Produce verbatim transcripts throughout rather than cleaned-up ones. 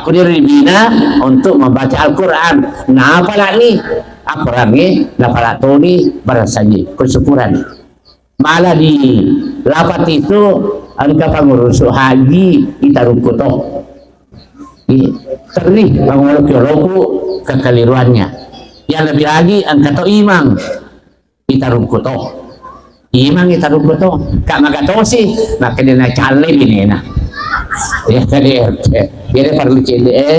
Kuniro dibina untuk membaca Al-Quran. Napalani Al-Quran, napala toni barasaji kesyukuran. Mala di lapat itu engka pangurus haji itarukku to. Terri pangoloki oloku kekeliruannya. Yang lebih lagi engka to imang itarukku to. Imang itarukku to. Kak magatosi, makanya na calle binena. Ya tadi R T. Jadi perlu C D E.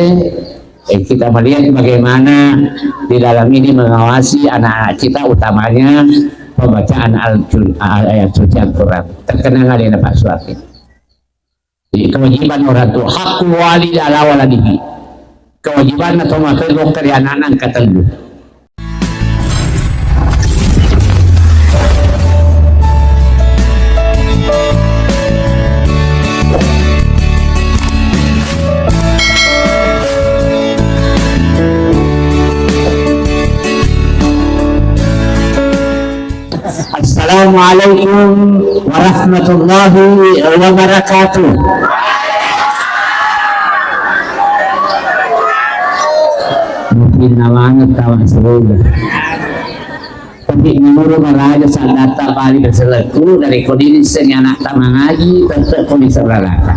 Eh, kita melihat bagaimana di dalam ini mengawasi anak-anak kita, utamanya pembacaan Al-, Al-, ayat suci Al-Quran. Terkenang ada yang Pak Suwati. Jadi, kewajiban orang tua, hakul walid ala waladihi. Kewajiban atau maka lokal anak-anak katellu. Assalamualaikum warahmatullahi wabarakatuh. Mungkin namanya tawa seru. Tapi menurut maraja sadata bali berseleku dari kondisi anak tamangaji tetap kondisi raraka.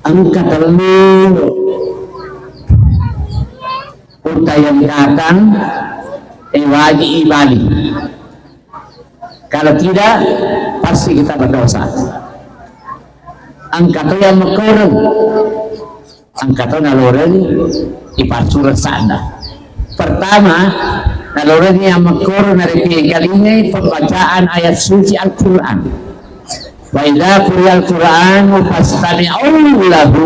Engka tellu uttayang datang, eh, wajib ibali. Kalau tidak, pasti kita berdosa. Engka to yang mekoreng, engka to naloreng ipassureng sadda. Pertama, naloreng yang mekoreng dari pengkalingai pembacaan ayat suci Al-Quran. Wa idza quri'al Qur'anu fastami'u lahu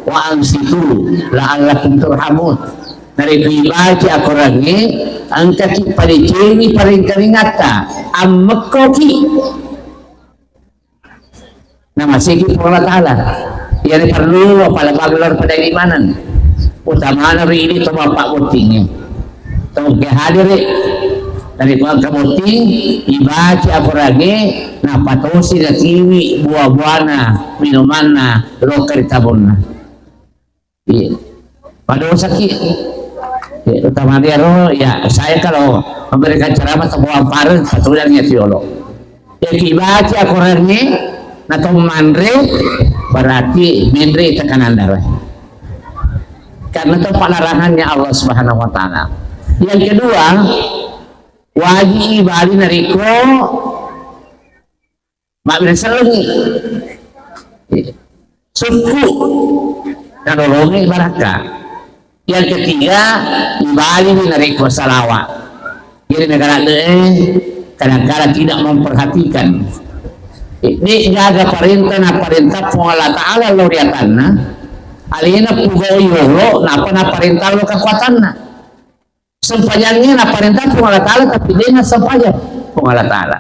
wa ansitu la'allakum turhamun. Narekko ibaca Akorangnge, engkaki padecengi parengkalingatta, ammekkoki. Namaseki Puang Allah Ta'ala. Iyana perlu apalagi lor pada imaneng. Utamana ri ini to bapak bottingnge. Tongke hadiri. Dari Puang ke botting, ibaca Akorangnge, napatosi natiwi buah-buahna, minumanna, loka ri tabonna. Iya. Padosaki. Ya, utama dia roh, ya, saya kalau memberikan ceramah atau bawa pareng, satu yang niat yolo. Ya, dibaca Qurannya, atau manre, berarti menre tekanan darah. Karena itu pelarangannya Allah Subhanahu wa Ta'ala. Yang kedua, wajib bali nariko mabbere sellengngi. Sukku. Nanolongi barakka. Yang ketiga, ibaliwi narekko salawa. Jadi negara de, kadang-kadang tidak memperhatikan. Ini jaga perintah na perintah Puang Allah Ta'ala lo riatanna. Alena pugau yolo, napa na perintah lo kekuatanna. Sempajangnge naparentah Puang Allah Ta'ala, tapi de' nassempajang Puang Allah Ta'ala.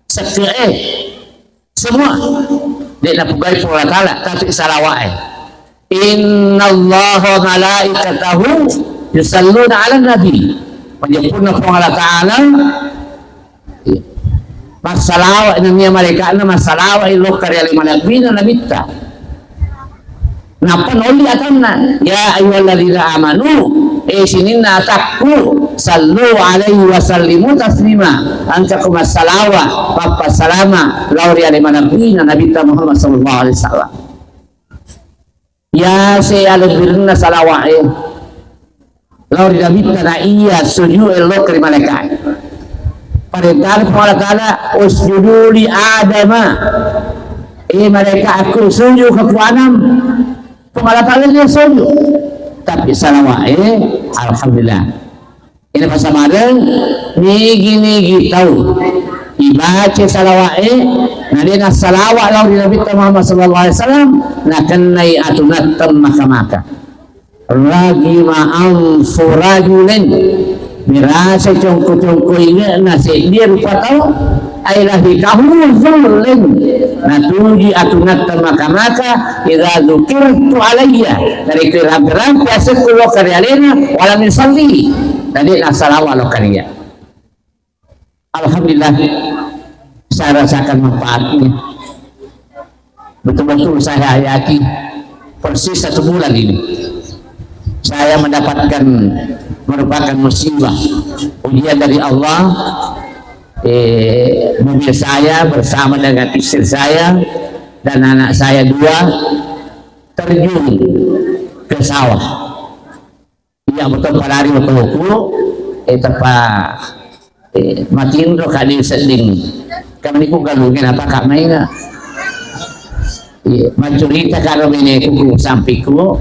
Sekke'e semua de' napugai Puang Allah Ta'ala, tapi salawa'e. Innallaha malaikatahu yusalluna 'alan nabi. Majeppunna Puang Allah Ta'ala, massalawa nennia malaika'na, massalawa lokka ri ale manabbina nabitta. Nappa nolli atanna, "Ya ayyuhalladzina amanu," e sininna atakku, "sallu alaihi wa sallimu taslima," engkako massalawa, mappassalama lao ri ale manabbina nabitta Muhammad sallallahu alaihi wasallam. Yase alebbirenna salawa'e lao ri nabitta na iya sujud e lokka ri malaika'e. Parentana Puang Allah Ta'ala, "Usjudu li Adama." E malaika'ku, sujud ka ku Adam. Puang Allah Ta'ala dia sujud. Tapi salawa'e, alhamdulillah. Ini pasamadeng, nigi-nigi tau ibaca salawa'e, na de' nassalawa lao ri nabitta Muhammad sallallahu alaihi wasallam, nakennai atunatteng maka-maka. Ragima anfu rajulin, mirasa congko-congko inge'na seddi rupa tau, ai lahikahu zullin, natuji atunatta maka-maka, idza dzukirtu alayya, narekko rampe-rampe asekku lokka ri alena, walam yusalli, na de' nassalawa lokka ri iya. Alhamdulillah, saya rasakan manfaatnya. Betul-betul saya hayati persis satu bulan ini. Saya mendapatkan, merupakan musibah, ujian dari Allah. Eh, mobil saya bersama dengan istri saya dan anak saya dua terjun ke sawah. Iya, betul, palari otoku, eh, tepa, eh, matinro kadi sedding. Kami ku galungin apa kak mainga? Iya, mancurita karo beneku ku sampiku.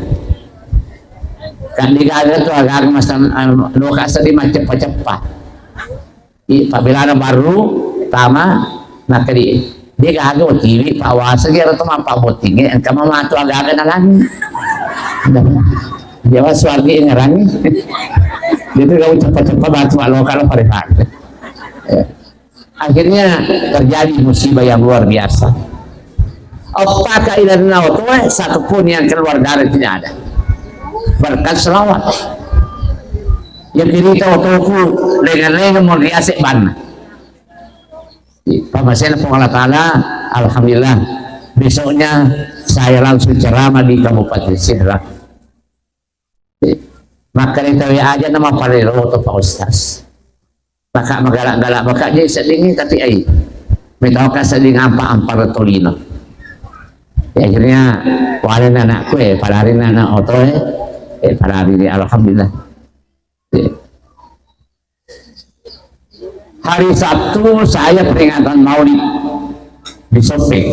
Kak di gaga tu agaga masan, anu, lo kasa di maceppa-ceppa. I, pabelana baru tama, nakkedi, de gaga tiwi pawasa gero to mappabottinge, engka mamatu agaga nalangi. Jawa suargi ngarangi. Itu kau cepat-cepat batu alo kalau pada. Ya. Akhirnya terjadi musibah yang luar biasa. Apakah ilarinna otoe, satu pun yang keluar darah tidak ada. Berkat selawat. Yang cerita otoku lengan-lengan mau riasek banna. Pamasena Puang Allah Ta'ala, alhamdulillah. Besoknya saya langsung ceramah di Kabupaten Sidrap. Maka ditawi aja nama parelo to Pak Ustaz. Maka magala-gala maka je seddingi tapi ai. Metaoka sedding ampa-ampa retolino. Ya, akhirnya wale anakku, eh, palari anak oto, eh, eh, palari, alhamdulillah. Eh. Hari Sabtu saya peringatan Maulid di Soppeng.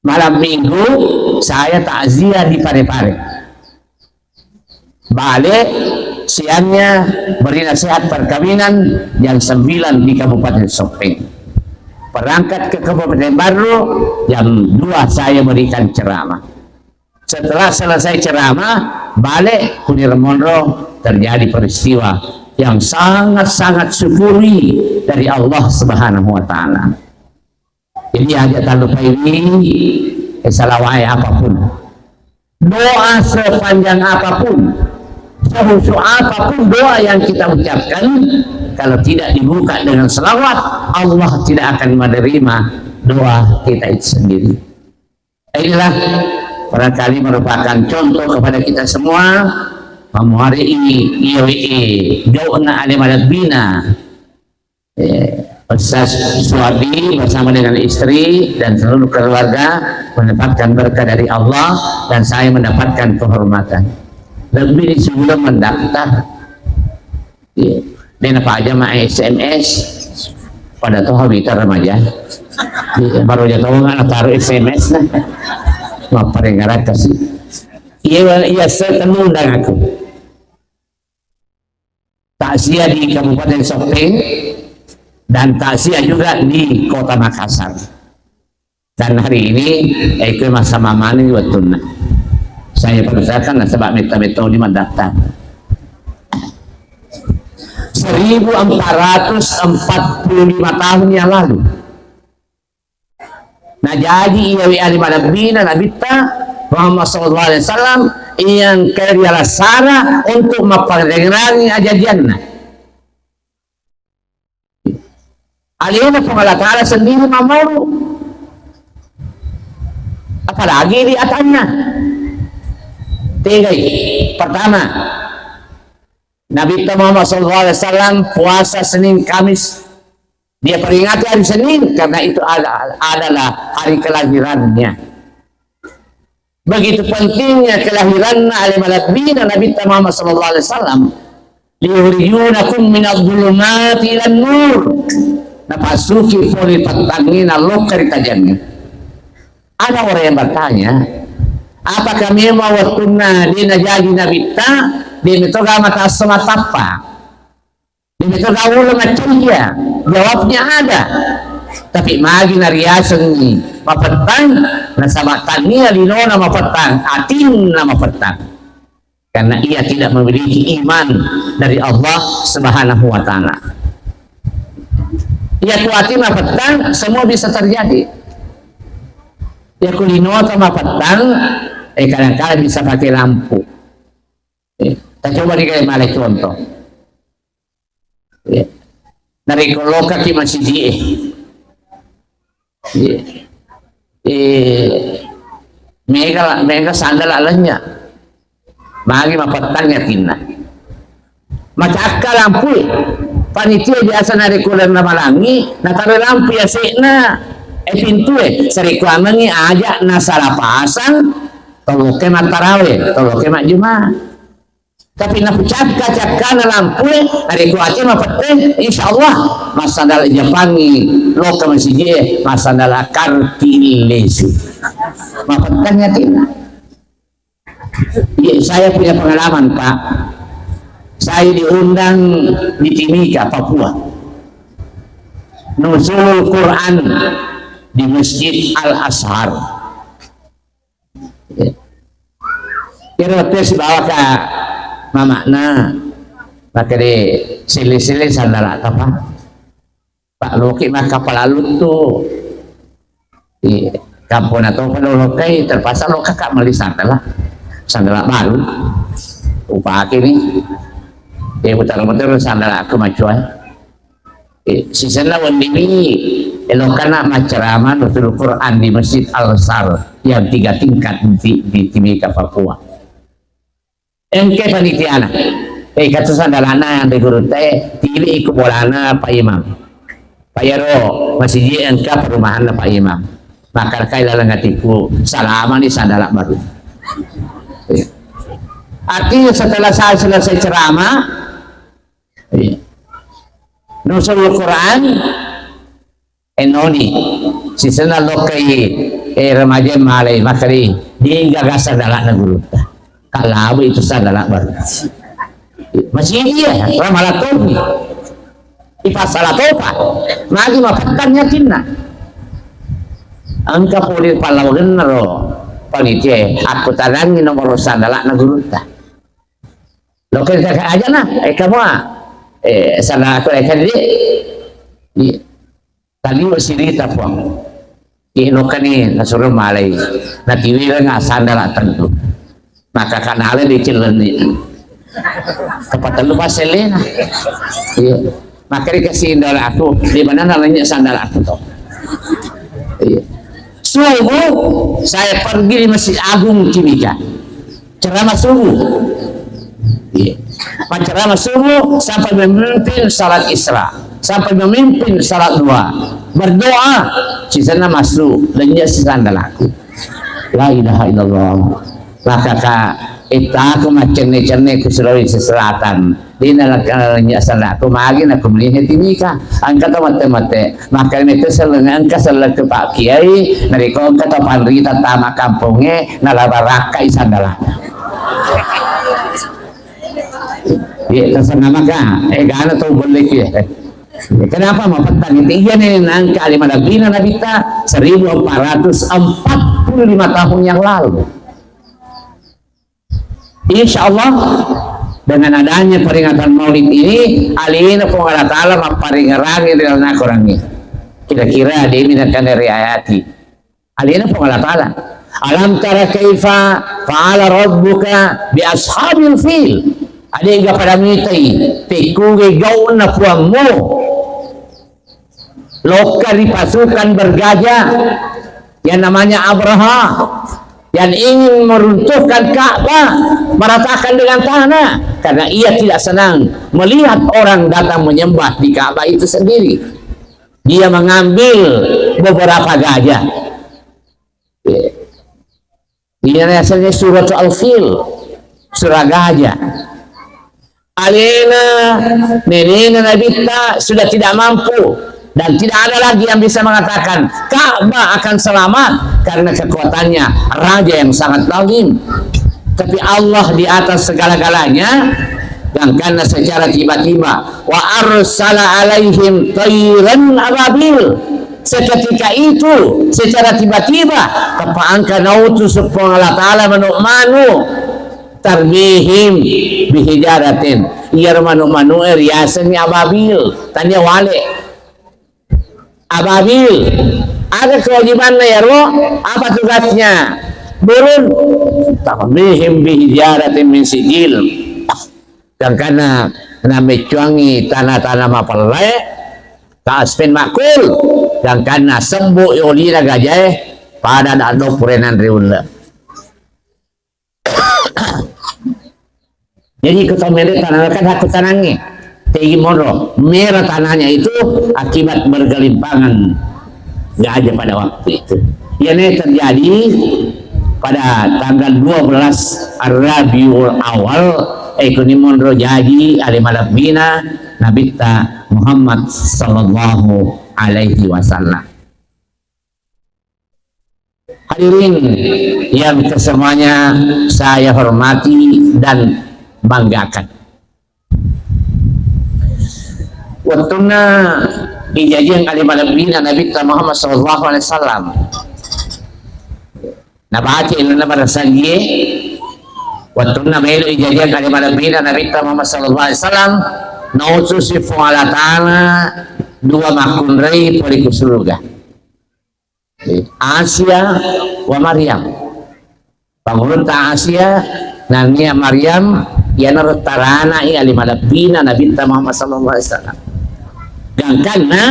Malam Minggu saya takziah di Pare-Pare. Balik siangnya beri nasihat perkawinan jam sembilan di Kabupaten Soppeng. Berangkat ke Kabupaten Barru jam dua saya berikan ceramah. Setelah selesai ceramah, balik Kunir Monro terjadi peristiwa yang sangat-sangat syukuri dari Allah Subhanahu wa Ta'ala. Jadi aja talupaiwi, eh, salawai apapun. Doa sepanjang apapun, sehusu apapun doa yang kita ucapkan, kalau tidak dibuka dengan selawat, Allah tidak akan menerima doa kita itu sendiri. Inilah barangkali merupakan contoh kepada kita semua, mamuarii iyawi jauhna ale malebbina. Eh, Ustaz Suwardi bersama dengan istri dan seluruh keluarga mendapatkan berkah dari Allah dan saya mendapatkan kehormatan. Lebih di sebelum mendaftar. Iya. Dena paja ma S M S. Pada toha wita remaja. Iya, baru aja tahu nggak taruh S M S nah. Maparengarat kasih. Iya, iya, saya tenung dengan aku. Takziah di Kabupaten Soppeng dan takziah juga di Kota Makassar. Dan hari ini, eh, itu masa mamani waktunna. Saya persilakan nasaba metta-metta di mendaftar. Seribu empat ratus empat puluh lima tahun yang lalu, najaji iyawi ale malebbina Nabitta Muhammad sallallahu alaihi wasallam yang keriala sara untuk mapparengngerangi ajajianna. Alena Puang Allah Ta'ala sendiri mamuru. Apalagi di atanna. Tegai. Pertama, Nabitta Muhammad sallallahu alaihi wasallam puasa Senin Kamis. Dia peringati hari Senin karena itu ada- adalah hari kelahirannya. Begitu pentingnya kelahiranna ale malebbina Nabitta Muhammad sallallahu alaihi wasallam. Liyukhrijunakum minadh dhulumati ilan nur. Napassuki pole pettangnge nalokka ri tajangnge. Ada orang yang bertanya, apakah memang waktunna de najaji Nabitta, de metoga mata esso matappa? Demikian kau macam dia. Jawabnya ada. Tapi magi nariasengngi mapettang, nasaba tania linona mapettang, atinna mapettang. Karena ia tidak memiliki iman dari Allah Subhanahu wa Ta'ala. Ia kuatin mapettang, semua bisa terjadi. Ia kulinota mapettang, eh, kadang-kadang bisa pakai lampu. Eh, kita coba di kayak contoh. Ya. Narekko lokaki masiji e. Ya. Eh, mega, mega sandala lenya. Magi mapettangi atinna. Macakka lampue. Panitia biasa narekko lenna malangi, nataro lampu ase'na, eh, pintue, sarekkuammengngi aja nasala pasang, tolokke mattarawe, tolokke majjuma. Tapi napucakka-cakkana lampue, narekko aja mapette, insya Allah, massandala japangi, loka masijie, massandala karti lesi. Mapettangi atinna. Iya, saya punya pengalaman, Pak. Saya diundang di Timika, Papua. Nuzulul Quran di Masjid Al Azhar. Iya. Kira tes bawa ke mamana, pakai di sili-sili sandala apa? Pak, loki maka palaluttu. Iya. Kampona topa lo lokai, terpaksa lo kakak meli sandala. Sandala baru. Upake ni. Eh, utara motor sandala aku macuai. Eh, sisenna wenniwi, eh, lokana macceramah Nuzulul Quran di Masjid Al Azhar yang tiga tingkat di, di Timika, Papua. Engka panitiana. Eh, kata sandalana yang di guru teh, tili iku bolana Pak Imam. Pak Yaro, masjid engka perumahanna Pak Imam. Maka kai laleng atiku, salama ni sandala baru. Eh. Artinya setelah saya selesai ceramah, eh, Nuzulul Quran, Enoni, sisenna lokkai, eh, remaja malai, makari, dingga gasa dalakna gurutta. Kalabu itu sandala baru. Masih iya, ramala topi. Ipasala topa. Magi mapettangi atinna. Engka poli pallawangenna ro panitia, aku tanangi nomor sandalakna gurutta. Lokkai aja na, eh, kamu, ah. Eh, sandala aku, eh, kan, di. Iya. Taliwe sirita, Puang. Ilokkani nasuro malai. Natiwireng sandala tentu. Maka kanale dicellenni. Kapatellu pasellena. Iya. Maka dikasih sandala aku, di mana namanya sandala aku toh. Iya. Subuh saya pergi di Masjid Agung Timika. Ceramah subuh. Iya. Menceramah subuh sampai memimpin salat Isra, sampai memimpin salat duha. Berdoa, sisenna masuk, lenja sisandalaku. La ilaha illallah. Maka ka, ita aku macenne-cenne ku Sulawesi Selatan. Dina laka-, lenja sandalaku, magi naku melihat ini ka. Angka to mate-mate. Maka itu seleng, angka seleng ke Pak Kiai, nariko angka to panrita tama kamponge, nalabarakkai sandala. Iya, terserah maka, eh, gana tau boleh ki. Kenapa mau petang itu? Iya nih, nangka lima Nabi, Nabi ta seribu empat ratus empat puluh lima tahun yang lalu. Insya Allah, dengan adanya peringatan Maulid ini, alina Puang Allah Ta'ala mapparingerangi ri lalenna Korangnge. Kira-kira demi nakana riayati. Alena Puang Allah Ta'ala. Alam tara kaifa fa'ala rabbuka bi ashabil fil. Adega pada mitai tekkuge gauna Puangmu. Lokka ri pasukan bergajah yang namanya Abraha yang ingin meruntuhkan Ka'bah, meratakan dengan tanah, karena ia tidak senang melihat orang datang menyembah di Ka'bah itu sendiri. Dia mengambil beberapa gajah. Iya, biasanya surat Al-Fil, surah gajah. Alena, nenena Nabitta sudah tidak mampu dan tidak ada lagi yang bisa mengatakan Ka'bah akan selamat karena kekuatannya raja yang sangat zalim. Tapi Allah di atas segala-galanya, sedangkan secara tiba-tiba, wa arsala alaihim tairan ababil. Seketika itu, secara tiba-tiba, tepaangka nautus Puang Allah Ta'ala manu'-manu', tarbihim bihijaratin. Iyaro manu'-manu'e riasengngi ababil, tania wale. Ababil, aga kewajibanna iyaro? Apa tugasnya? Burun. Tarbihim bihijaratin min sijil. Gangkanna nameccuangngi tana-tana mapellae, ka aspen makul, gangkanna sebbu olina gajae, Pada daddo pura nanre ulle. Jadi, ko tau mere tanah kan hakku tanangnge. Tegi monro, merah tanahnya itu akibat bergelimpangan gajah pada waktu itu. Yang terjadi pada tanggal dua belas Rabiul Awal, eh, kuni monro jaji ale malebbina Nabitta Muhammad sallallahu alaihi wasallam. Hadirin yang kesemuanya saya hormati dan banggakan. Wettunna ijajiang ale malebbina Nabitta Muhammad sallallahu alaihi wasallam. Nabaca ilana pada sanjie, wettunna melo ijajiang ale malebbina Nabitta Muhammad sallallahu alaihi wasallam, nautusi Puang Allah Ta'ala dua makkunrai pole ku suruga. Asia wa Maryam. Pangulutta Asia, nania Maryam, iyanaro tarana i ale malebbina Nabitta Muhammad sallallahu alaihi wasallam. Gangkanna,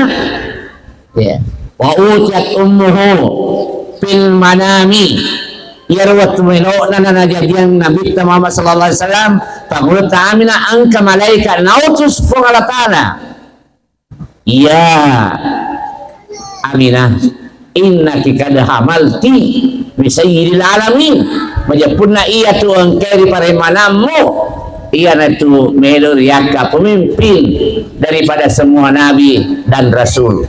ya, wa utiyat ummuhu fil manami. Iyaro wettu melo'na nanajajiang Nabitta Muhammad sallallahu alaihi wasallam, pangulutta Aminah engka malaikat nautus Puang Allah Ta'ala. Ya Aminah, innaki kad hamalti bi sayyidil alamin. Majeppunna iyatu engkai ri paremanammu, iyanatu melo riakka pemimpin daripada semua nabi dan rasul.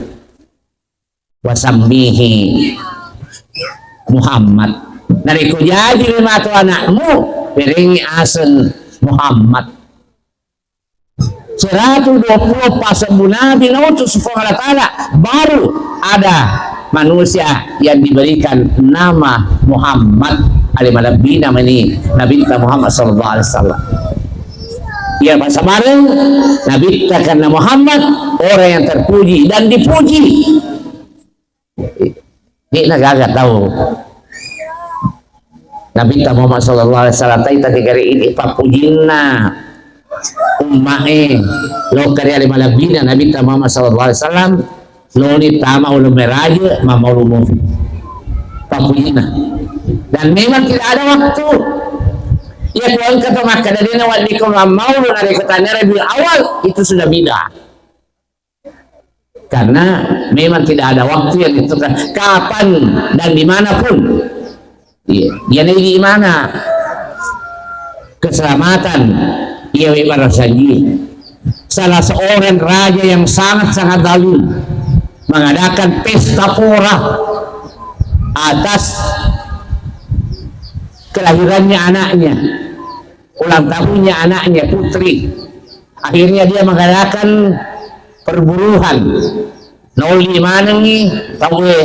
Wasammihi Muhammad. Narekko jaji memang tu anakmu, perengi aseng Muhammad. Seratus dua puluh pasebbu nabi nautus Puang Allah Ta'ala, baru ada manusia yang diberikan nama Muhammad. Ale malebbina mani Nabitta Muhammad sallallahu alaihi wasallam. Iya, bahasa bareng Nabitta karena Muhammad, orang yang terpuji dan dipuji. De'na gaga tau Nabitta Muhammad sallallahu alaihi wasallam, taita di gare ini pappujinna ummae, lokka ri ale malebbina Nabitta Muhammad sallallahu alaihi wasallam, loni tama ulung meraje, mamaulu mufi. Pappujinna. Dan memang tidak ada waktu. Ya, ku engka to makkeda de'na weddikko mammaulu narekko tania Rabiul Awal, itu sudah bid'ah. Karena memang tidak ada waktu yang ditentukan kapan dan dimanapun. Iya, iya, di mana keselamatan, iya, we barasanji. Salah seorang raja yang sangat-sangat zalim mengadakan pesta pora atas kelahirannya anaknya, ulang tahunnya anaknya putri. Akhirnya dia mengadakan perburuhan. Naolli manengi tauwe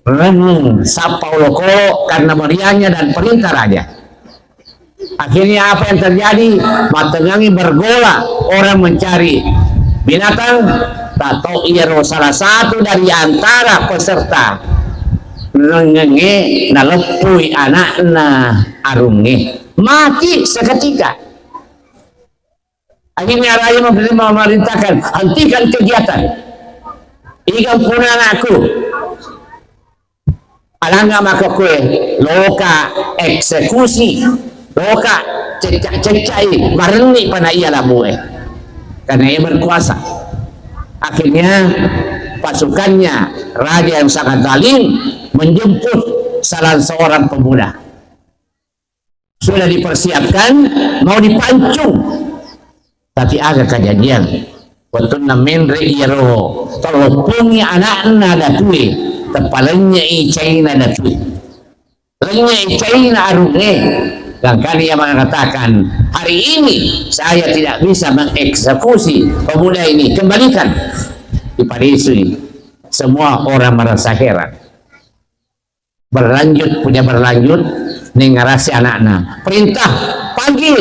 rennung sappa olokolo karena meriahnya dan perintah raja. Akhirnya apa yang terjadi? Mattengangi bergolak orang mencari binatang. Tato iyaro salah satu dari antara peserta rengenge naleppui anakna arungnge. Mati seketika. Akhirnya raja mem-, memerintahkan, "Hentikan kegiatan. Iga puna anakku. Alangnga maka kue, loka eksekusi, loka cecak-cecai, marenni pana iya labue." Karena ia berkuasa. Akhirnya pasukannya, raja yang sangat zalim, menjemput salah seorang pemuda. Sudah dipersiapkan, mau dipancung. Tapi aga kejadian. Wettunna menre iyaro, toloppongi anakna datue, teppalennyei caina datue. Lennyei caina arungnge. Gangkana ia mengatakan, "Hari ini saya tidak bisa mengeksekusi pemuda ini. Kembalikan." Dipadesui. Semua orang merasa heran. Berlanjut, punya berlanjut, nengngarasi anakna. Perintah, panggil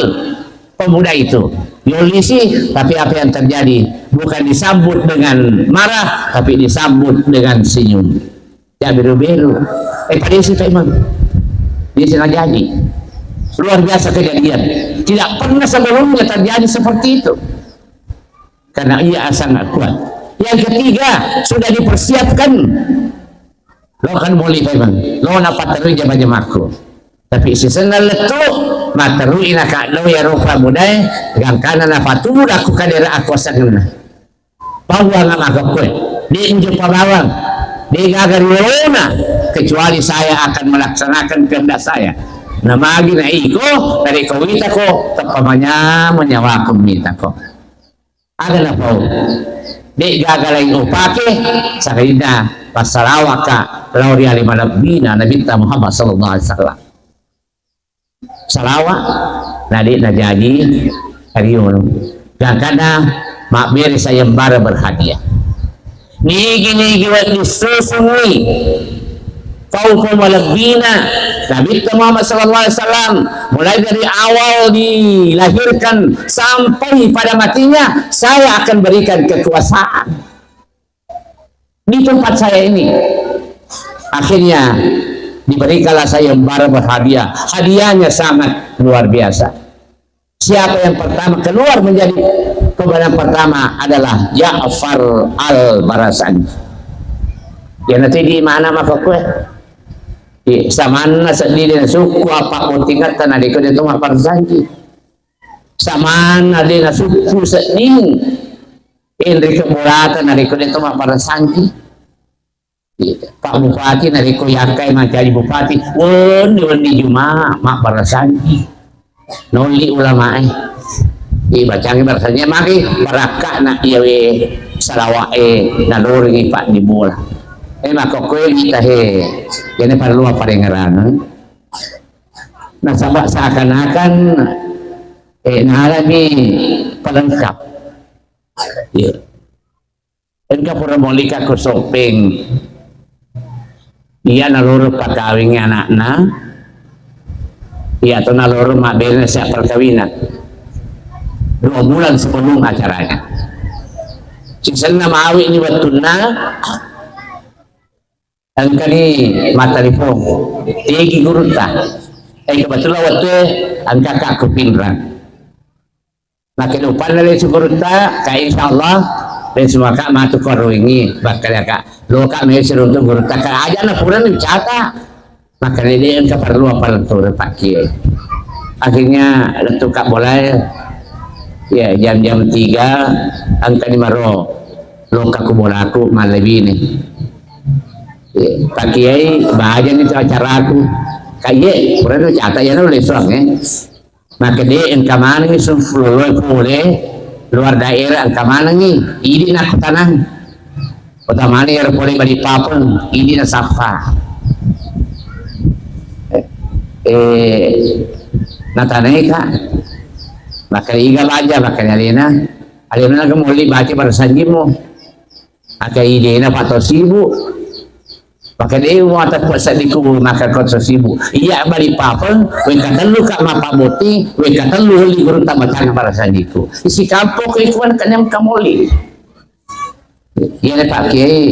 pemuda itu. Yollisi, tapi apa yang terjadi? Bukan disambut dengan marah, tapi disambut dengan senyum. Ya, beru-beru. Eh, pada isi Pak Imam. Dia sengaja jadi. Luar biasa kejadian. Tidak pernah sebelumnya terjadi seperti itu. Karena ia sangat kuat. Yang ketiga, sudah dipersiapkan Lo kan moli memang, lo napatterui jama-jamakku. Tapi sisenna lettu, matterui nakaddo ya rupa mudae, gangkana napatuda ku kadera aku asengenna. Pawang makkokkoe, de' mujo pabawang, de' gaga riolona, kecuali saya akan melaksanakan kehendak saya. Namagi na iko, narekko witako, teppa manyameng nyawaku mitako. Aga napau? De' gaga laing upake, sangadinna passalawaka lao ri ale malebbina Nabitta Muhammad sallallahu alaihi wasallam. Salawa, na de' najaji riolo. Gangkanna mabbere sayembara berhadiah. Nigi-nigi wedding susungngi tau ko malebbina Nabitta Muhammad sallallahu alaihi wasallam, mulai dari awal dilahirkan sampai pada matinya, saya akan berikan kekuasaan di tempat saya ini. Akhirnya diberikanlah sayembara berhadiah. Hadiahnya sangat luar biasa. Siapa yang pertama keluar menjadi pemenang pertama adalah Ja'far Al-Barasanji. Ya nanti di mana maka kue? Di samanna seddi de' nasukku apa bottingetta narekko de' to mapparasanji. Samanna de' nasukku sedding enrikeng bolata narekko de' to mapparasanji. Pak Bupati narekko yakkai mancaji bupati, wenni-wenni Juma' mabbarasanji. Nolli ulamae. Ibacangi barasanji magi barakka'na iyawe salawa'e naloringi Pak di bola. Eh, makkokkoe kita he. Jadi perlu apa dengeran? Nasaba seakan-akan, eh, nalami pelengkap. Iya. Engka pura molika ko Sopeng. Iya naloro pakawingi anakna. Iya to naloro mabbere siap perkawinan. Dua bulan sebelum acaranya. Sisenna mawi ni wettunna engkani mattelepon. Tegi gurutta. Eh, kebetulan wettu engka ka ku Pinrang. Makkeda upanna lesu gurutta, ka insyaallah lesu maka matu ko aroingi, bakkeda ka, loka mesi runtu gurutta, ka aja na purani cata. Makkeda de' engka perlu apa lettu Pak Kiai. Akhirnya lettu ka bolae, ya jam-jam tiga engkani maro loka ku bolaku mallebini. Ya, Pak Kiai, bajani tu acaraku. Ka iye, purani cata ya lesuang, eh. Makkeda engka manengi sempuloloe pole luar daerah, engka manengi idi nakkutanang. Utamani ero pole Balikpapan, idi nasappa. Eh, eh, natanai ka. Makkeda iga baja, makkeda alena. Alena naga molli baca barasanjimu. Maka idena Pak Tosibu. Maka de' muateppe' seddiku maka ko Tosibu. Iya Balikpapan, wekka tellu ka mappabbotting, wekka tellu olli gurutta bacang barasanjiku. Isi kampong ko ikuan kenyang kamoli. Iya Pak Kiai,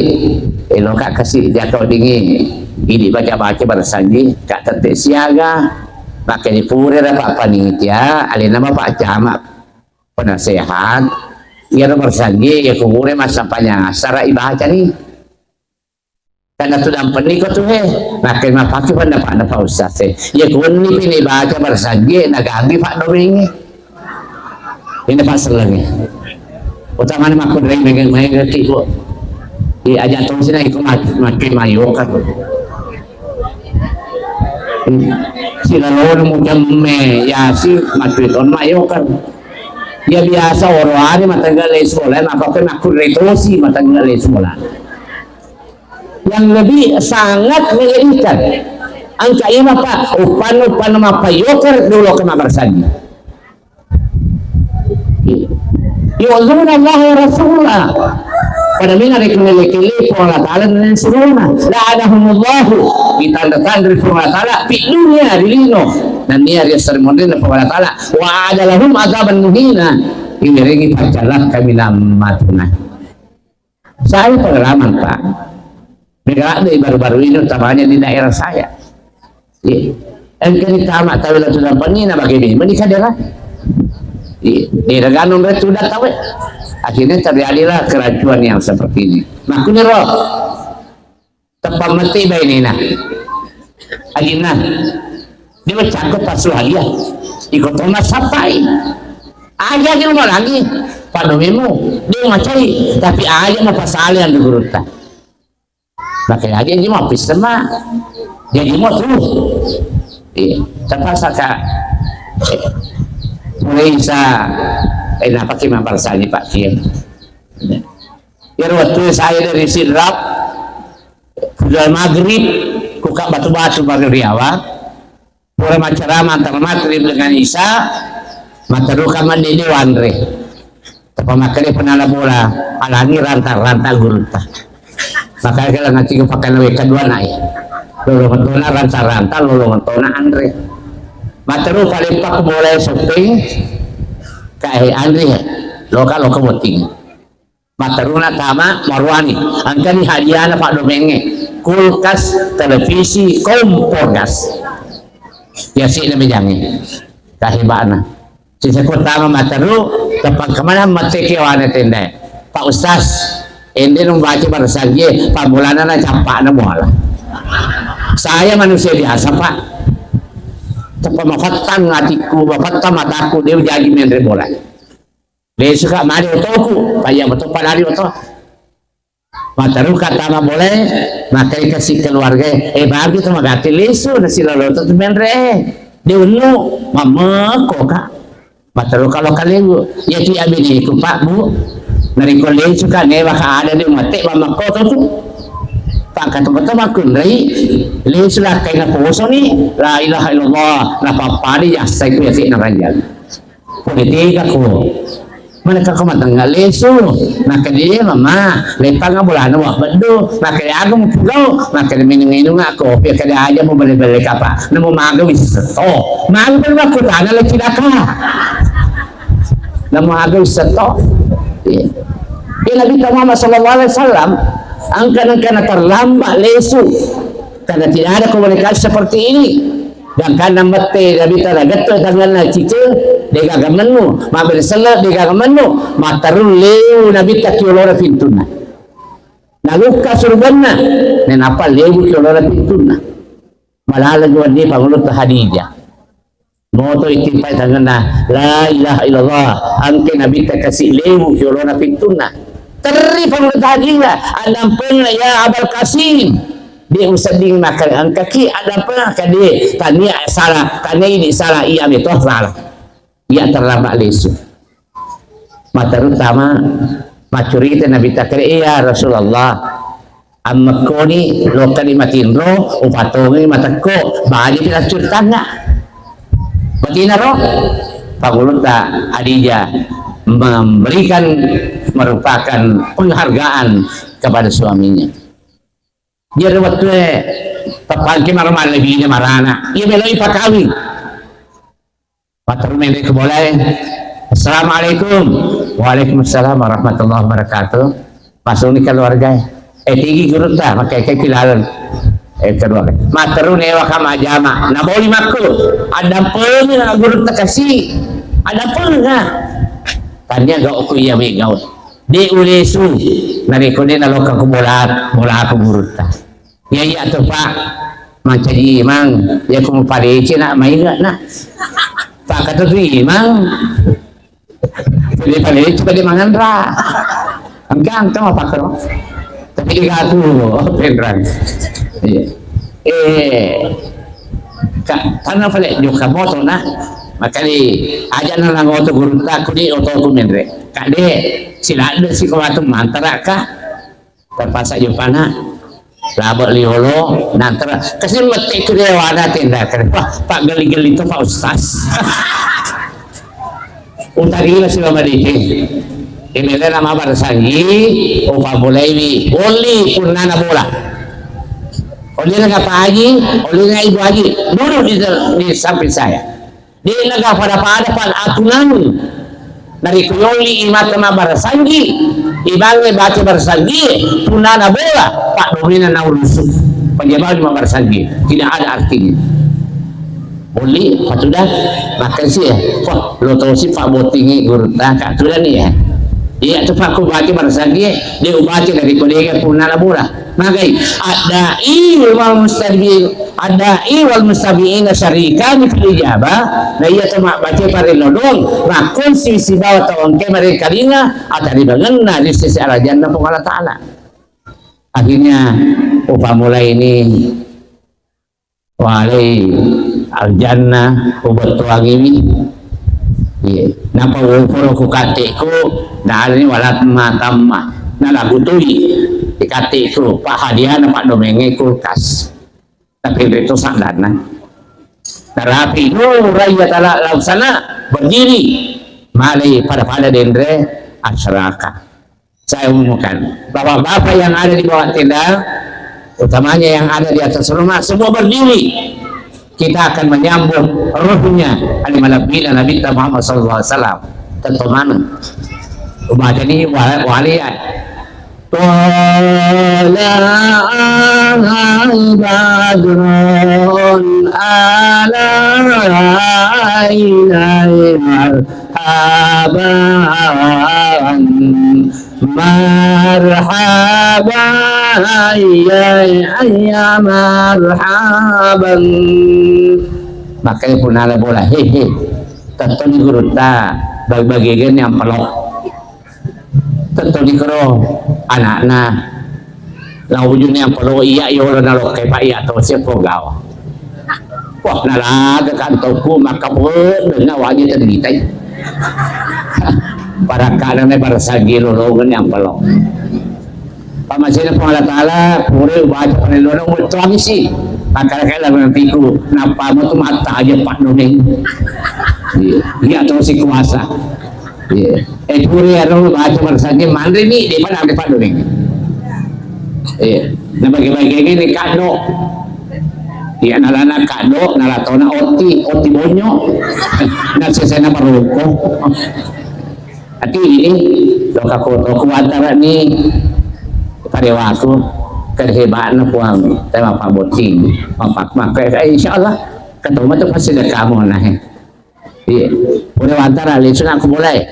eloka kasi jaka dingi. Idi baca-baca barasanji, ka tette siaga. Maka di pura Pak Panitia, alena Pak Camat, penasehat. Iya barasanji, iya kubure massapanyang asara ibaca ni. Karena tu dampenni ko tu he, nakke mapake pendapatna Pak Ustaz he. Iya kunni pi ni baca barasanji, naganggu Pak Domengi. Ini Pak Selengi. Utamanya makkunrai main-main kiko. Di aja tong sini ikut mak-, makai mayoka. Sila lolo mu jamme, ya si makai ton mayoka. Ya biasa oro hari matanggal sekolah, maka kena kuretosi matanggal sekolah. Yang lebih sangat menyedihkan. Engka ima, Pak, uppanna, uppanna mappayoker dolo ke mabarsanji. Yu'zuna Allah wa rasulah. Pada mina rekellekelle Puang Allah Ta'ala dan Rasulullah. La'anahumullahu. Ditanda-tanda Puang Allah Ta'ala di dunia di lino. Dan dia dia sermonina Puang Allah Ta'ala. Wa adalahum azaban muhina. Ini rengi pacalah kami nama tunai. Saya pengalaman, Pak. Mega ada baru-baru ini, utamanya di daerah saya. Iya. Engkani tama tahu lah sudah pernah bagaimana menikah daerah. Iya. Daerah Ganong itu sudah tahu. Akhirnya terjadilah kerancuan yang seperti ini. Makanya roh. Teppa mette bainena. Ajinna. Dia bercakap pasal aja. Iko to massappai. Aja ki malangi. Padomemu. Dia macai. Tapi aja mau pasal yang di gurutta. Makanya aja dia mau pisema. Jadi mau tuh. Iya. Terpaksa kak. Mulai sa. Eh, napa ki mabarsani Pak Kiai? Iyaro wettu saya dari Sidrap, sudah maghrib, kuka batu-batu baru riawa, pura macerama antara maghrib dengan isya, mataruka mandi di wanre. Tapa makkeda penala bola, alangi ranta-ranta gurutta. Makanya kalau nanti pakai nawe kedua naik. Lolo mentona ranta-ranta, lolo mentona anre. Mataru paling pak bola shopping, kae anre, loka loka botting. Matteruna tama maruani, engkani hadiahna paddomengnge, kulkas, televisi, kompor gas. Yasi'na mejangnge. Kaheba'na. Siseko tama matteru, teppa kemana mette kewana tendae. Pak Ustaz, ende nung baca barsajie, pamulana na cappa'na muala. Saya manusia biasa, Pak. Teppa mafattang atikku, mafattang mataku, dia jaji menre bola. Lesuka mari otoku, paya beto padari oto. Mataruka tama bolae, makkai kasi keluarga, eh, bagi to magatti lesu, nasi loloto tu menre, eh. Dia unu, mameko ka. Mataruka lo kalewu, ya tu ya biniku, Pak, Bu. Nariko lesu ka, newa ka ada di mate, mameko to tu. Pak, kata beto makunrai, lesu lah kaina poso ni, la ilaha illallah, na pappadi ya, sai ku ya, si naranjang. Pole tega ko. Mana ka ko matengnga lesu. Nakkeda mama, lepanga bolana wa beddo. Nakkeda aga mupugau. Nakkeda minung-inung ako. Pia kada aja mau bele-bele kapa. Namo maga wisseto. Maga bele makkutana le cilaka. Namo aga wisseto. Iya. Iya, Nabi Muhammad sallallahu alaihi wasallam, angka-angka terlambat lesu. Karena tidak ada komunikasi seperti ini. Gangkanna mette Nabitta nagetto tanganna ciceng, degaga mennu, mabbere selle, degaga mennu, matteru lewu Nabitta ki olona pintunna. Nalukka surubanna, nenappa lewu ki olona pintunna. Malala juanni pangulutta Hadijah. Moto ittimpai tanganna, la ilaha illallah, angke Nabitta kasi lewu ki olona pintunna. Terri pangulutta Hadijah, addampengna ya Abal Qasim. De' usedding makkeda engkaki addampengeng, kade tania salah, tania idi salah, iya meto salah. Iya terlambat lesu. Matteru tama maccurita Nabitta kede, "Ya Rasulullah, ammekkoni lokkani matinro, upatongengi matekko, bajipi laccuri tangnga." Matinaro, pangulutta Hadijah memberikan, merupakan penghargaan kepada suaminya. Jari wettue tappangke maro mallebine marana, iya meloi pakawing. Matteru menre ke bolae. Assalamualaikum. Waalaikumsalam warahmatullahi wabarakatuh. Masukni keluarga. Eh, tigi gurutta, makkekke pilaleng. Eh, keluarga. Matteru newa ka majama. Naboli makku. Addampengeng gurutta kasi. Addampengeng. Tania gau ku iya me gau. De' ulesu, narekko de' nalokka ku bola, bola ku gurutta. Iya, iya to, Pak. Mancaji imang, iya ku mupalece na, mainga na. Pak kata tu imang. Jadi palece pada manganra. Engka, engka mapakro. Tapi di aku, penrang. Iya. Eh, Kak, tanna pale jokka moto na. Makali aja na langoto gurutta, kuni otoku menre. Kak de, siladde si ko watu mantara ka. Terpaksa jopana. Labe liolo, nantara. Kasi mette tu dewana tenda kare. Wah, Pak geli-geli to Pak Ustaz. Utarima sibawa madeceng. Imelena mabara sanggi, upamulaiwi. Oli punnana bola. Oli na Pak Haji, oli na Ibu Haji. Duduk di, di samping saya. De'na ga pada-pada pan atunang. Narekko yolli i mata mabbara sanggi, ibangnge bate bara sanggi, punnana bola, paddomena naurusu. Pajamang mabbara sanggi, tidak ada artinya. Bolli, patuda, makkasi ya. Wah, lo tosi pak bottingi gurutta, ka tudani ya. Iya tu pak ku bate bara sanggi, de ubaca narekko dega punnana bola. Magai, adda'i wal mustabi-, adda'i wal mustabi'ina syarikani fil ijabah, na iya to mabbaca parello doang, makkonsui sibawa tau engkae marengkalinga, ataribangenna ri sese arajanna Puang Allah Ta'ala. Akhirnya, upamulai ni, walai aljanna, ubettuangiwi. Iya. Napa woporo ku kateku, nalani walatma tamma. Nalagutui di kateku, pahadiana paddomengnge kulkas. Tapi itu sandanna. Narapi nuraiya tala langsana berdiri. Malai pada-pada denre asraka. Saya umumkan, bapak-bapak yang ada di bawah tenda, utamanya yang ada di atas rumah, semua berdiri. Kita akan menyambut rohnya Ali Malabina Nabi Muhammad sallallahu alaihi wasallam. Tentu mana? Ubaca ni wa-, walian. Tala badrun alaina marhaban. Marhaban, ya, ya, marhaban. Makanya punala bola, he, he. Tettoni gurutta, bagi-bagi gini amplop. Tettoni kero anakna. Naujuni amplop iya yolo nalokke pa iya to siapo gawa. Wah, nalaga kantokku, maka pun, na wajib terbitai. Barakana ne barasagi lolongan yang pelong. Pamasena Puang Allah Ta'ala, pura ubaca parellono, wettuangi si. Maka kala nantiku, napa mau tu mata aja Pak Nuneng. Iya, iya, terus si kuasa. Iya. Eh, pura ya, lo baca barasagi, mandri ni, dia pada ada Pak Nuneng. Iya. Nah, bagi-bagi ini kado. Iya, nalana kado, nalatona oti, oti bonyo. Nasesena baroko. Ati ini, lo kako, lo kuantara ni parewaku, kehebatna Puang, tema Pak Boting, Pak Mak, eh, insya Allah, ketemu tu pasti ada kamu nah. Iya, pura wantara, lisu aku mulai.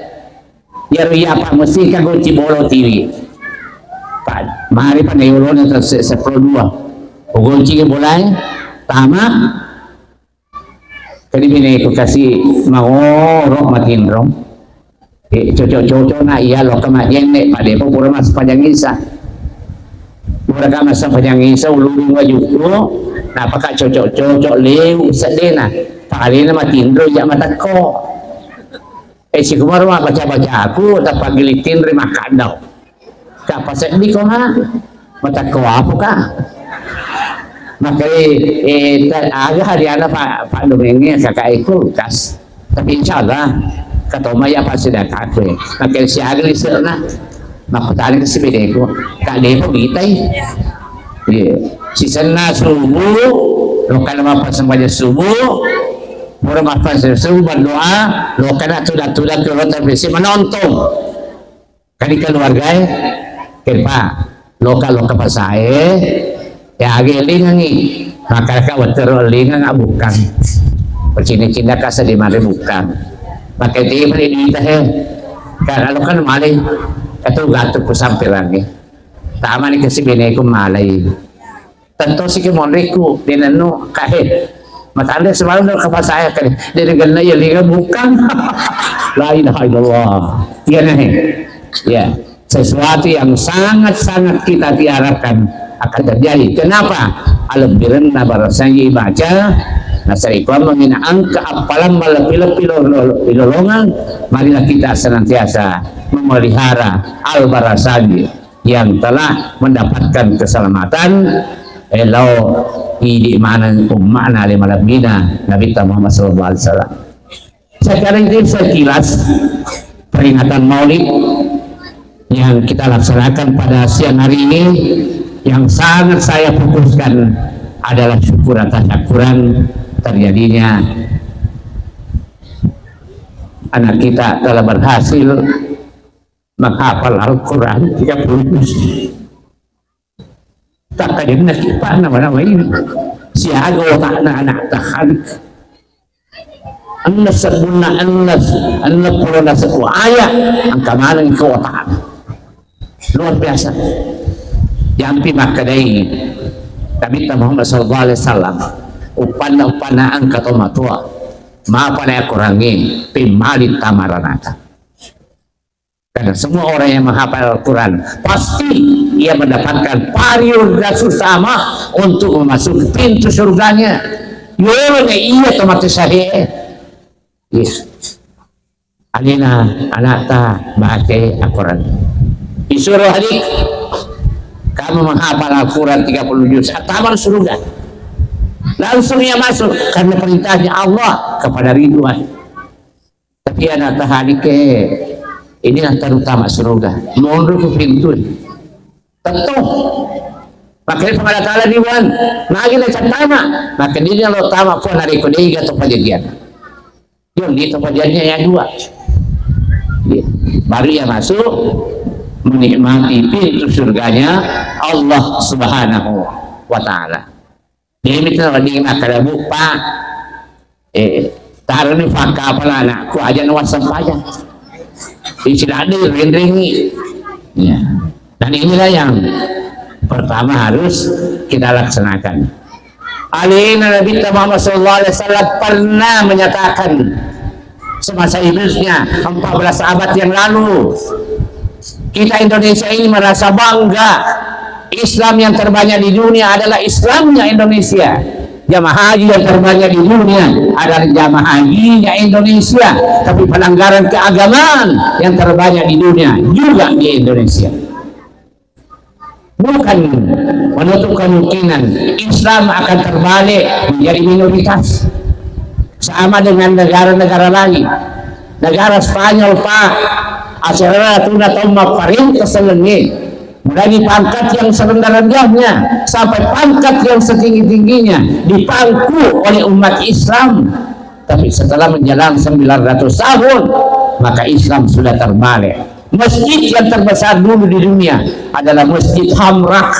Iyaro iya, Pak, mesti ka gonci bolo tiwi. Pak, mari pa naiyolona ta se-, seppulo dua. Ugonci ke bolai, tama. Kadi bine ku kasi mangoro matinro. Eh, cocok-cocok na iya lo ka majenne, pada po pura mas pajang isa. Pura ka mas pajang isa, ulung wajuku, napa ka cocok-cocok leu sedena. Palena matinro iya matakko. Eh, sikumaro mabbaca-baca aku, tapaggilitin ri makkaddao. Kappa seddi ko, ha? Matakko apa ka? Makkai, eh, ta-, aga hari ana pa-, paddomengnge kakak e kulkas. Tapi insya Allah, katoma ya pasti datang aku. Makkai siaga liserna. Makkutana ke sibeneku. Kak depo bitai. Iya. Sisenna subuh, lokana mappassempajang subuh, Pura mappassu berdoa, lokana tudang-tudang ke hotel P C menonton. Kadi keluargae, kepa, loka-loka pasae, ya age lingangi. Maka ka wetero lingang abukang. Percina-cina kasa di mare bukang. Pakai tiba di duita he. Karena lo kan malai, katu gatu ku sampirangi. Tamani kasi beneku malai. Tentosi ke monriku, denennu, kahe. Matande selalu ke pasaya kan. Dene genna ya linga bukang. La ilaha illallah. Iya, nah. Ya, sesuatu yang sangat-sangat kita diharapkan akan terjadi. Kenapa? Alebbirenna barasangi baca, nasarikuang mengina angka appalang malepi-lepi lo-, lo-, lolongan, marilah kita senantiasa memelihara al barasangi yang telah mendapatkan keselamatan, eh, lao idi maneng umma'na ale malebbina Nabitta Muhammad sallallahu alaihi wasallam. Sekarang ini sekilas peringatan Maulid yang kita laksanakan pada siang hari ini, yang sangat saya fokuskan adalah syukur atas syukuran terjadinya anak kita telah berhasil menghafal Al-Quran tiga puluh juz. Takkajenna kipa nama-nama ini. Siaga otakna anak tahan. Ennes sebbunna ennes, ennes pulona sebbu ayat, engka maneng ke otakna. Luar biasa. Jampi makkedai Nabitta Muhammad sallallahu alaihi wasallam, uppanna-uppanna engka to matoa mapalai Akorangnge pemmali tama ranaka. Karena semua orang yang menghafal Al-Quran pasti ia mendapatkan payung dan utama untuk memasuki pintu surganya. Yolo ne iya to mate sahe. Iya. Alena anakta baca Al-Quran. Disuruh adik, kamu menghafal Al-Quran tiga puluh juz, tamat surga. Langsung ia masuk karena perintahnya Allah kepada Ridwan. Tapi anak tahalike ini yang terutama surga. Mundur ke pintu. Tentu. Makanya Allah Ta'ala Ridwan, lagi na tama. Maka dia lo tama pun hari kedai atau perjanjian. Dia di tempat janjinya yang dua. Baru ia masuk menikmati pintu surganya Allah Subhanahu wa Ta'ala. Jadi mitra wedding makkeda, "Bu, Pak, eh, taroni fakka apa anakku aja nuwassempajang." Istilah ada renrengi. Ya. Dan inilah yang pertama harus kita laksanakan. Alena Nabi Muhammad sallallahu alaihi wasallam pernah menyatakan semasa hidupnya empat belas abad yang lalu. Kita Indonesia ini merasa bangga. Islam yang terbanyak di dunia adalah Islamnya Indonesia. Jamaah haji yang terbanyak di dunia adalah jamaah hajinya Indonesia. Tapi pelanggaran keagamaan yang terbanyak di dunia juga di Indonesia. Bukan menutup kemungkinan Islam akan terbalik menjadi minoritas. Sama dengan negara-negara lain. Negara Spanyol, Pak, acara tuna tau mapparenta sellengnge. Mulai di pangkat yang serendah-rendahnya sampai pangkat yang setinggi-tingginya dipangku oleh umat Islam. Tapi setelah menjelang sembilan ratus tahun, maka Islam sudah terbalik. Masjid yang terbesar dulu di dunia adalah Masjid Hamrah.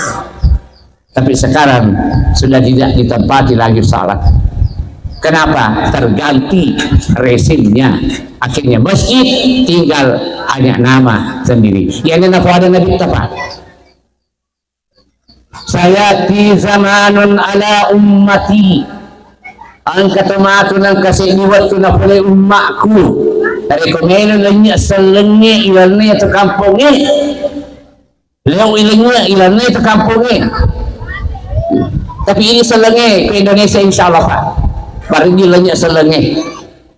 Tapi sekarang sudah tidak ditempati lagi salat. Kenapa? Terganti rezimnya. Akhirnya masjid tinggal hanya nama sendiri. Yang ini apa ada Nabi tepat. Sayati zamanun ala ummati. Engka to matu nengka seddi wettu napolei ummakku. Narekko melo lenynye sellengnge ilanna to kampongnge. Leo ilenynye ilanna to kampongnge. Tapi idi sellengnge ke Indonesia, insya Allah, Pak. Baru lenynye sellengnge.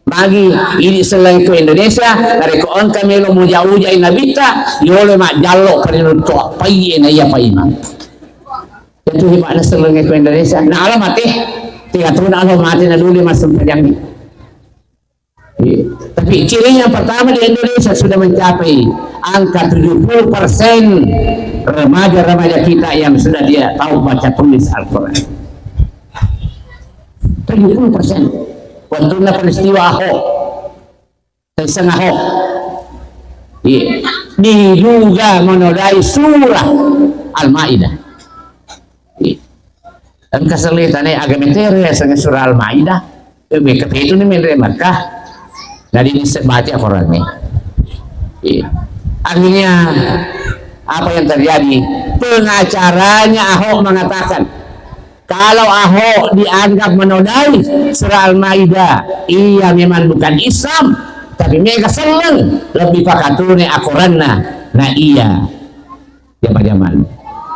Magi idi selleng to Indonesia, narekko engka melo muja-ujai nabitta, yolo majjallo parinutto appai na iya paimang. Itu hebatnya selleng to Indonesia. Nah, Allah mati, tiga tahun Allah mati, na dulu masuk pajangi. Iya. Tapi ciri yang pertama di Indonesia sudah mencapai angka tujuh puluh persen remaja-remaja kita yang sudah tidak tahu baca tulis Al-Quran. Tujuh puluh persen. Waktu peristiwa Ahok, Taisseng Ahok. Iya. Diduga menodai surah Al-Maidah. Iya. Engka selita ne agama tere ya senga surah Al-Maidah. Eh, meka itu ni menre Mekah. Nadi ni sebati Al-Quran ni. Iya. Akhirnya apa yang terjadi? Pengacaranya Ahok mengatakan, kalau Ahok dianggap menodai surah Al-Maidah, iya memang bukan Islam, tapi mega selleng lebih pakatune akoranna na iya jama-jaman.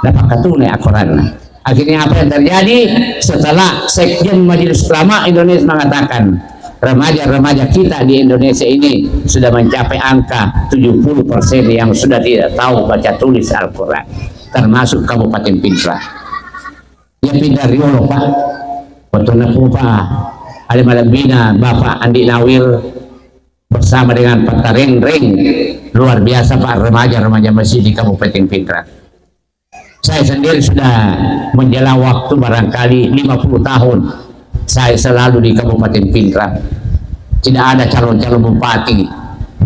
Napakatune akoranna. Akhirnya apa yang terjadi? Setelah Sekjen Majelis Ulama Indonesia mengatakan, remaja-remaja kita di Indonesia ini sudah mencapai angka tujuh puluh persen yang sudah tidak tahu baca tulis Al-Quran, termasuk Kabupaten Pinrang. Iya pinrang riolo, Pak. Wettunna pupa ale malebbina Bapak Andi Nawir bersama dengan Pak Tareng Reng, luar biasa, Pak, remaja-remaja masih di Kabupaten Pinrang. Saya sendiri sudah menjelang waktu barangkali lima puluh tahun saya selalu di Kabupaten Pinrang. Tidak ada calon-calon bupati.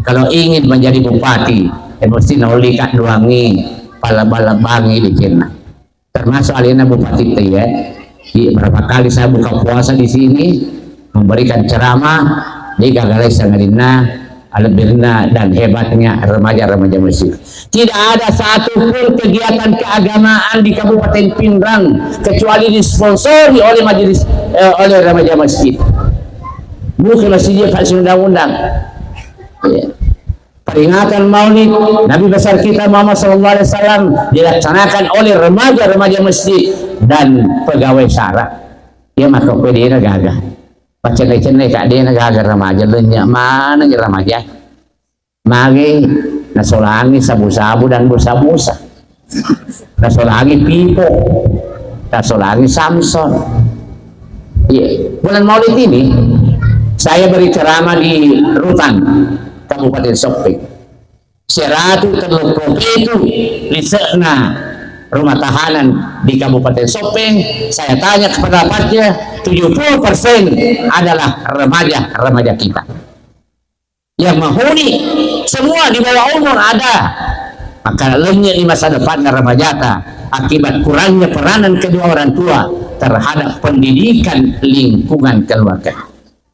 Kalau ingin menjadi bupati, ya mesti naulika duangi, pala-, pala-, bangi di Cina. Termasuk alena Bupati Teye. Iya, berapa kali saya buka puasa di sini, memberikan ceramah, di gagalai sangadinna, lebbirna dan hebatnya remaja-remaja masjid. Tidak ada satu pun kegiatan keagamaan di Kabupaten Pinrang kecuali disponsori oleh majelis, eh, oleh remaja masjid. Bukan masjid, Pak, undang-undang. Ya. Peringatan Maulid Nabi besar kita Muhammad sallallahu alaihi wasallam dilaksanakan oleh remaja-remaja masjid dan pegawai syara. Ya, maka kue dena gaga. Pacenne-cenne ka dena gaga remaja, lenya mana remaja. Magi nasolangi sabu-sabu dan busa-busa. Nasolangi Pipo. Nasolangi Samson. Iya. Bulan Maulid ini, saya beri ceramah di Rutan, Kabupaten Soppeng. Seratu tellu puluh pitu lisekna rumah tahanan di Kabupaten Soppeng. Saya tanya kepada dapatnya, tujuh puluh persen adalah remaja-remaja kita. Yang menghuni semua di bawah umur ada. Maka lenyek di masa depannya remajata akibat kurangnya peranan kedua orang tua terhadap pendidikan lingkungan keluarga.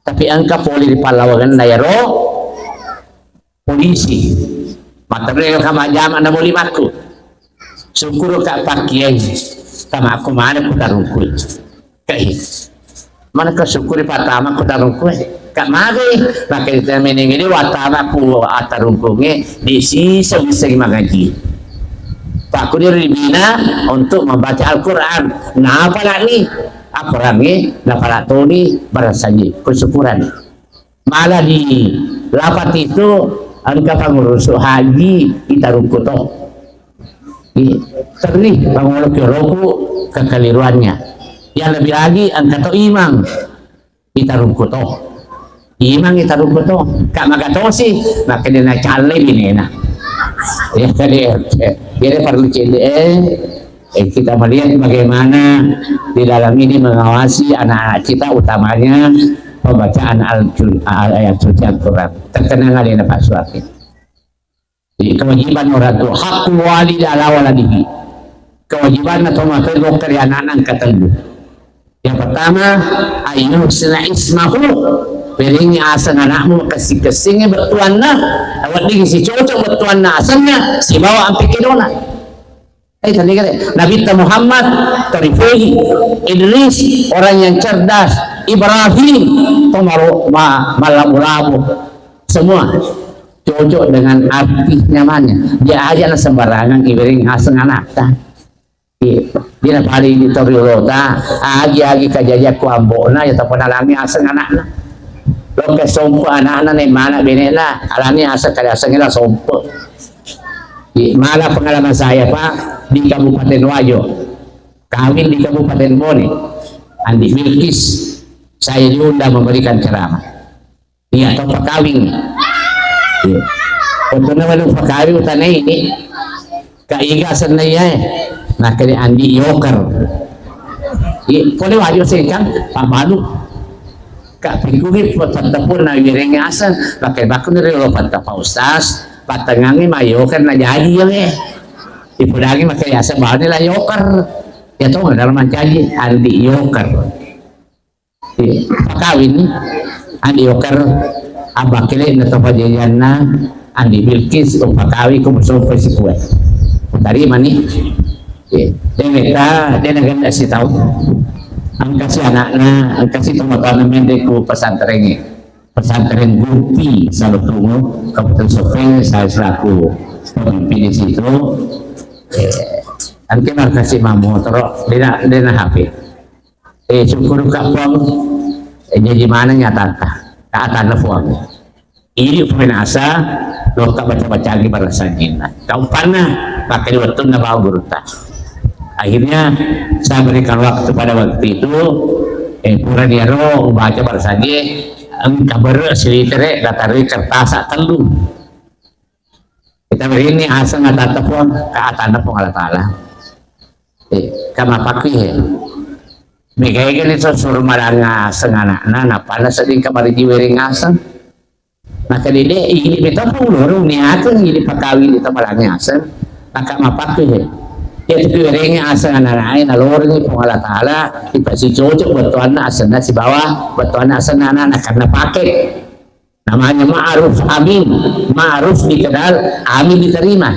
Tapi engka pole ri pallawangenna iyaro polisi. Matteru ka majjama na boli makku. Syukur ka pakkiai. Tamakku mana ku tarungkui. Kai. Mana ka syukuri patama ku tarungkui. Ka magai. Maka kita menengi dia watama ku atarungkunge di sisa bisa mangaji. Pakku dia ribina untuk membaca Al-Quran. Napa lagi? Aperangi, napala toni barasangi kesyukuran. Malah di lapat itu engka pangurus haji itarukku to. Di terri pangurus joroku kekeliruannya. Yang lebih lagi engka to imang itarukku to. Imang itarukku to. Kak magatosi, maka dia nacalle binena. Ya tadi, ya, jadi perlu cili eh. Eh, kita melihat bagaimana di dalam ini mengawasi anak-anak kita, utamanya pembacaan Al-, Al-, ayat suci Al-Quran. Terkenang alena Pak Suwaki. Jadi, kewajiban orang tua, hakul walid ala waladihi. Kewajiban atau maka dokter ya anak-anak katellu. Yang pertama, ayuhsina ismahu. Berengi aseng anakmu kessing-kessingi bettuanna. Wedding si cocok bettuanna asenna, sibawa ampe kedona. Eh, tadi kan, Nabi Muhammad, Tarifehi, Idris, orang yang cerdas, Ibrahim, pemaro-, ma-, malabu-labu. Semua cocok dengan arti namanya. Dia aja na sembarangan, ibereng aseng anakta. Iya. Dia na paling di tori ulota, agi-agi kajaja ku ambokna, ya tapana lami aseng anakna. Loke sompo anakna, ne mana benena, alani aseng kada aseng ila sompo. Di, malah pengalaman saya, Pak, di Kabupaten Wajo. Kawin di Kabupaten Bone. Andi Bilkis. Saya diundang memberikan ceramah. Iya, to pakawin. Iya. Untungnya walau pakawin utanai ini. Kak Iga senna iya, eh. Nah, kali Andi Yoker. Iya, pole Wajo sengkang, Pak Balu. Kak Pikungi, Pak Tepun, na wiring aseng, pakai baku dari lo Pak Ustaz. Patengangi ma yoker na jaji ya, eh. Ipudangi maka yaseng bawani la yoker. Ya to, dalam mancaji, Andi Yoker. Eh, pakawin ni, Andi Yoker, abakile na to pajajanna, Andi Bilkis, upakawi ku musumpe sikue. Tarima ni. Eh, deweta, dena ganda si tau. Angkasi anakna, angkasi tomatoanna mende ku pesantrennya. Pesantren Guti Salotungo, Kabupaten Soppeng, saya selaku pemimpin di situ. Eh, angke markasi mamotoro, dena, dena H P. Eh, syukur ka Puang, eh, jaji maneng nyatata, ka atanna Puang. Ini pemain asa, lokka baca-baca lagi barasanginna. Kaumpanna, pakai di wettunna bawa gurutta. Akhirnya, saya berikan waktu pada waktu itu, eh, pura diaro, baca barasangi, engka bere silitere, datarui kertas tellu. Kita beri ini aseng atanna Puang, ka atanna Puang Allah Ta'ala. Eh, kama pakui, eh. Mega ega ni so suruh maranga aseng anakna, napana seding kamari jiwering aseng. Maka dede, ini beta pun lorong ni aseng, ini pakawi di tabalangi aseng. Maka mapakui, eh. Ya, tapi werengi aseng anak-anak, nalorong ni Puang Allah Ta'ala, dipasi cocok buat tuanna asenna sibawa, buat tuanna asenna anak-anak, karena pakai. Namanya ma'ruf amin. Ma'ruf dikenal, amin diterima.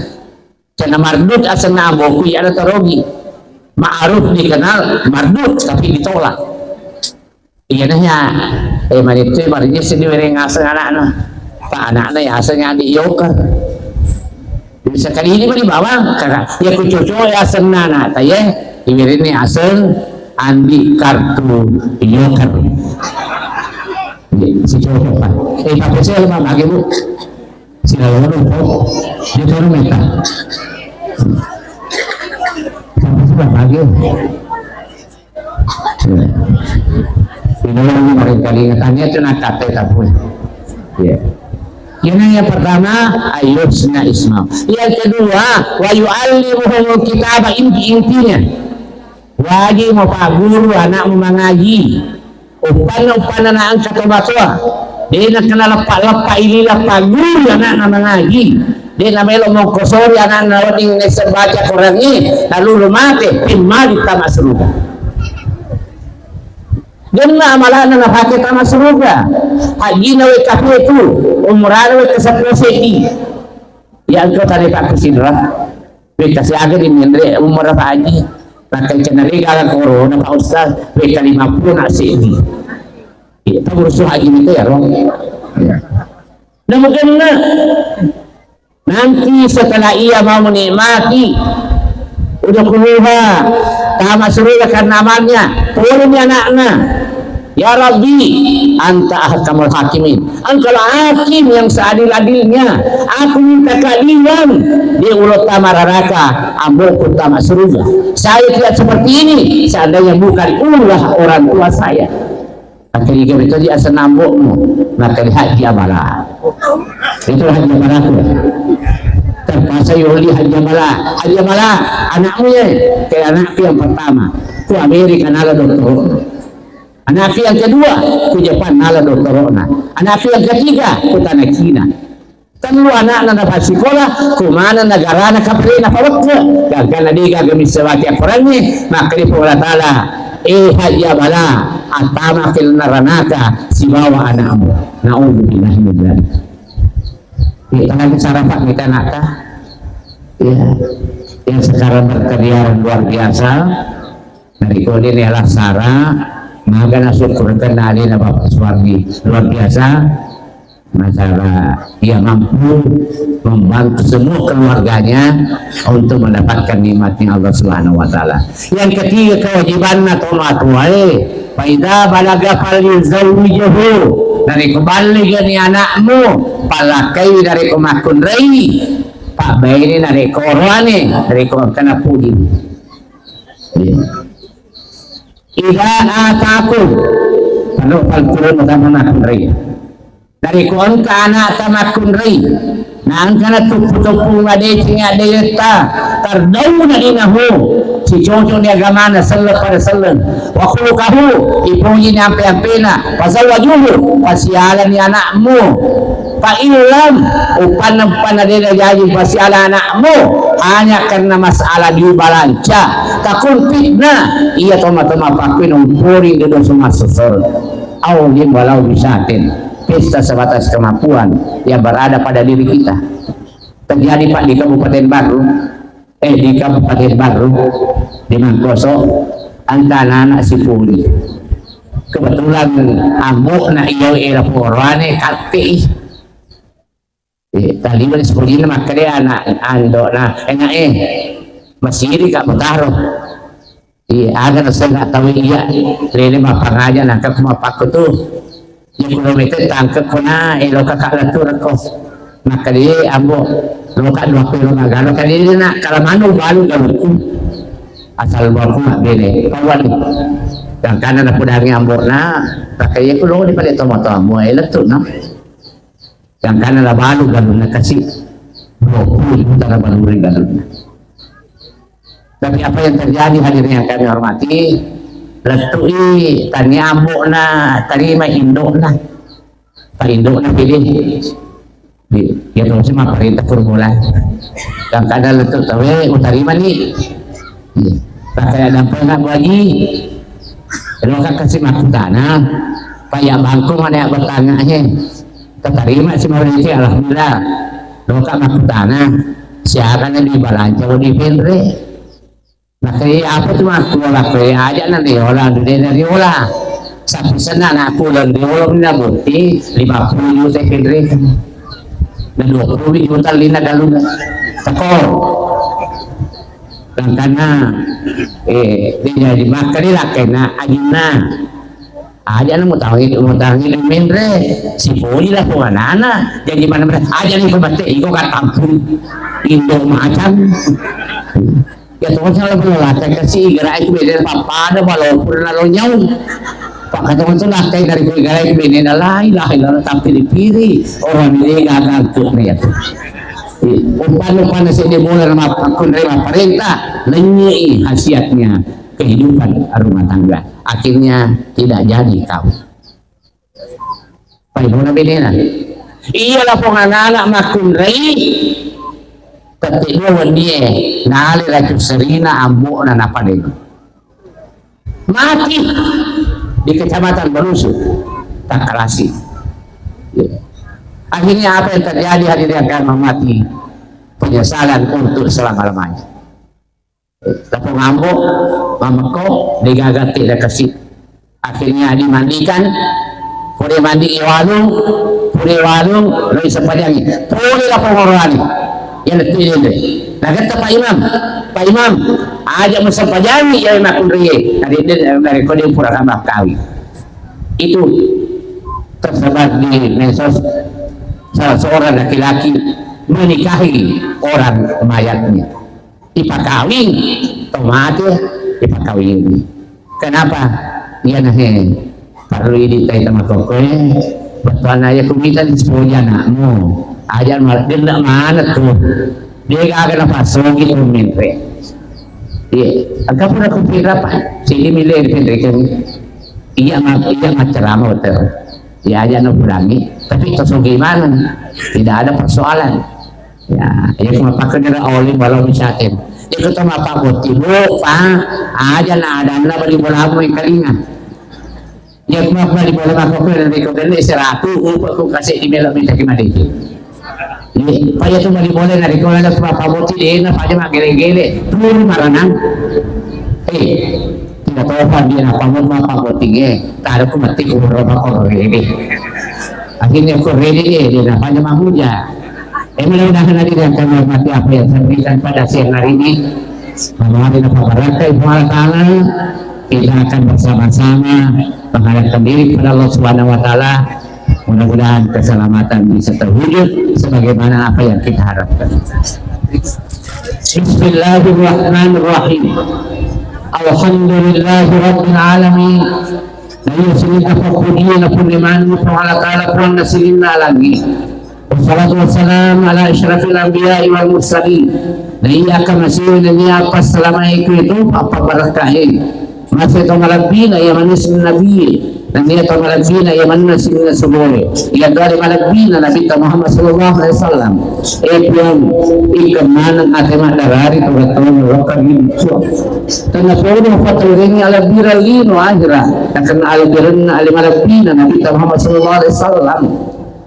Karena mardud asenna amboku, iya ada tarogi. Ma'ruf dikenal, mardud tapi ditolak. Iya nanya, eh, manittu marja sini wereng aseng anakna. Pak, anakna ya aseng adi yoker. Bisa kali ini mani bawang, karena ya ku cocok ya aseng anak, taye, iwerinni aseng andi kartu yoker. Iya, si cocok, Pak. Eh, Pak, saya lupa bagi, Bu. Sila lolo, Bu. Dia turun minta. Tapi sudah bagi. Ini yang barangkali ingatannya itu nak kata tapu. Ya. Ini yang pertama, ayusna isma. Yang kedua, wa yu'allimuhumul kitaba, inti-intinya. Wajib mau paguru anakmu mengaji. Uppanna, uppanna na engka tomatoa. De' nakenna leppa-leppa ilila paguru anakna mengaji. De' namelo mongkosori anakna wedding nesse baca Qurangnge, nalulu mate, timmali tama suruga. Genna amalana napake tama suruga. Hajjina wekka pitu, umrana wekka seppulo seddi. Ya engkau tadi Pak Kusidra. Wekka siaga di menre umur Pak Haji. Pakai cenari gaga corona Pak Ustaz. Wekka lima puluh nak seddi. Iya, Pak Guru Haji itu ya, Rong. Ya. Nah, mungkin nah, nanti setelah ia mau menikmati, udah keluar, tamat suruh karena amalnya, turun anaknya. Ya Rabbi, anta ahkamul hakimin. Engkaulah hakim yang seadil-adilnya. Aku minta keadilan. Di ulo tama raraka, amboku tama surga. Saya tidak seperti ini seandainya bukan ulah orang tua saya. Akhirnya betul dia senambokmu, maka lihat dia malah. Itu haji balaku. Terpaksa yoli haji bala. Haji bala, anakmu ya, kayak anakku yang pertama. Ku Amerika nala doktor. Anakku yang kedua, ku Jepang nala doktorona. Anakku yang ketiga, ku tanah Cina. Tellu anakna napassikola, ku mana negarana kaperena pawekke. Gangkana dega gemi sewati akorangnge, makkeda Puang Allah Taala, eh haji bala, atama ke naranaka sibawa anakmu. Naudzubillahi min dzalik. Ya, tangan sarapat kita nakta. Ya, yang sekarang berkeliaran luar biasa. Narekko de' nalasara, maga nasukkurkenna alena Bapak Suwardi. Luar biasa. Masalah ia mampu membantu semua keluarganya untuk mendapatkan nikmatnya Allah Subhanahu wa Ta'ala. Yang ketiga, kewajibanna tomatoae, faida balaga falyuzawwijuhu. Narekko balligani anakmu, palakai narekko makkunrai, pabbaini narekko oroane, narekko engkana puji. Iya. Ida ataku, kalau palturun utama makkunrai. Dari ku engka anakta makkunrai, na engka na tuppu-tuppu madeceng addeetta, tardauna inahu, sicocok di agamana, selleng pada selleng. Wa khuluqahu, ipoji ni ampe-ampena, fazawwajuhu, pasialani anakmu. Fa illam, upanna-upanna de najaji pasiala anakmu, hanya karena masalah diubalanca, takun fitnah, iya toma-toma pakkui numpuri de dosa massosor. Aulim walau bisatin, pesta sebatas kemampuan yang berada pada diri kita. Terjadi, Pak, di Kabupaten Baru, eh, di Kabupaten Baru, di Mangkoso, engka anak-anak sipuli. Kebetulan ambo'na iya ela poroane katte i. Eh, taliweng sipulina makkeda anak ando'na, enak eh, masiri ka mutaro. Iya, aga nasenna tau iya, lele mappangaja nangka ku mappakkutu. Iya, ku lo mete tangke kona, eh, loka ka lettu rekko. Makkeda, "Eh, Ambo, loka dua kilo magalo kali na, kala manu balu galukku." Asal baku mabbene, kawan. Gangkana napudangi ambo'na, makkeda, "Iya, ku lo di pale tomato Ambo, eh, lettu no." Gangkana nabalu galunna kasi, dua puluh juta nabalui galunna. Tapi apa yang terjadi, hadirin yang kami hormati, lettui tania ambo'na, tarima indo'na. Pa indo'na pilih. Di, ya terus mapparenta kurmula. Gangkana lettu tawe, utarima ni. Iya. Pakai ada pernah bagi. Lo kan kasih makutana. Paya bangkung ada yang bertanya, eh. Tatarima si Mauriti, alhamdulillah. Loka makkutana, siaga na di balanca wa di penre. Nakkeda, "Apa tu makkuola koe? Aja na riola, de na riola." Sapisenna anakku dan riola na botting lima puluh juta penre. Na dua puluh juta lina galung. Teko. Gangkanna, eh, de jadi makkeda lakkainna, ajinna. Aja na mutangi, mutangi menre. Sipoji lah ponganana. Jadi mana mereka? Aja ni ko batte, iko ka tampung. Indo macam. Ya, to, salah pengelola, kasi gerak itu beda, pappada, walaupun lalu nyau. Pak kata macam lah, kayak dari kue gerak itu beda, la ilaha illallah, tapi dipiri. Orang ini gagal tuh, ya. Umpan-umpan nasi di bola nama pakun rema perintah, lenyei khasiatnya kehidupan rumah tangga. Akhirnya tidak jadi kau. Paimuna benena. Iya lapong anak-anak makkunrai, tette dua wennie, nale racun serina, ambo'na napadeng. Mati di Kecamatan Balusu, Takalasi. Akhirnya apa yang terjadi, hadirin yang kami hormati? Penyesalan untuk selama-lamanya. Lapong ambo, mamekko, degaga te da kasi. Akhirnya dimandikan, pura mandi i walung, pura walung, lo sempajangi. Pura lapong oroane. Ya lettu dende. Nagetta Pak Imam, Pak Imam, aja musempajangi ya makunriye. Tadi den mereka dia pura sama kawin. Itu tersebar di medsos, salah seorang laki-laki menikahi orang mayatnya. Ipakawing, to mate, ipakawing. Kenapa? Iya nah, he, parlu idi tai tama kokkoe, bettuanna ya kumita di sepuluh anakmu. Aja mal-, genda mana tuh? Dia gak ada pasang gitu mentre. Iya, angka pura kupira apa? Sini milih di pendekan. Iya, ma-, iya, macerama betul. Ya, aja no pulangi. Tapi terus gimana? Tidak ada persoalan. Ya, iya, cuma pakai dari oli walau misalkan. Ikut sama Pak Boti, Bu, Pak, aja na ada na bali bolamu yang kalinga. Ya, cuma bali bola aku ke dari kau dari seratus, upa ku kasih di melo minta gimana itu. Ini, Pak, ya, cuma bali bola dari kau dari cuma Pak Boti, dia na pada mak gele-gele, turun maranang. Eh, tidak tahu apa dia apa mau Pak Boti, eh, taruh ku mati ku berapa kau ini. Akhirnya aku ready deh, dia namanya Mamuja. Eh, mudah-mudahan hadirin yang kami hormati, apa yang saya berikan pada siang hari ini, mari kita berkata, Allah Ta'ala, kita akan bersama-sama mengharapkan diri kepada Allah Subhanahu wa Ta'ala. Mudah-mudahan keselamatan bisa terwujud sebagaimana apa yang kita harapkan. Bismillahirrahmanirrahim. Alhamdulillahirabbil alamin. Naiya sininna pappojie na punna manenni Puang Allah Ta'ala, Puanna sininna alangnge. Wassalatu wassalamu ala asyrafil anbiya'i wal mursalin. Naiya akkamase nennia passalamae kuetu, pappabarakkae. Mase to malebbina iya manenna sininna nabie. Nennia to malebbina iya manenna sininna suboe. Iya to ada malebbina Nabitta Muhammad sallallahu alaihi wasallam. Eh, Puang, ikeng maneng ate maddarari tu rattaunna wakkang ri Puang. Tennapodo mapataurengngi alebbireng lino ahera, nakenna alebbirenna ale malebbina Nabitta Muhammad sallallahu alaihi wasallam.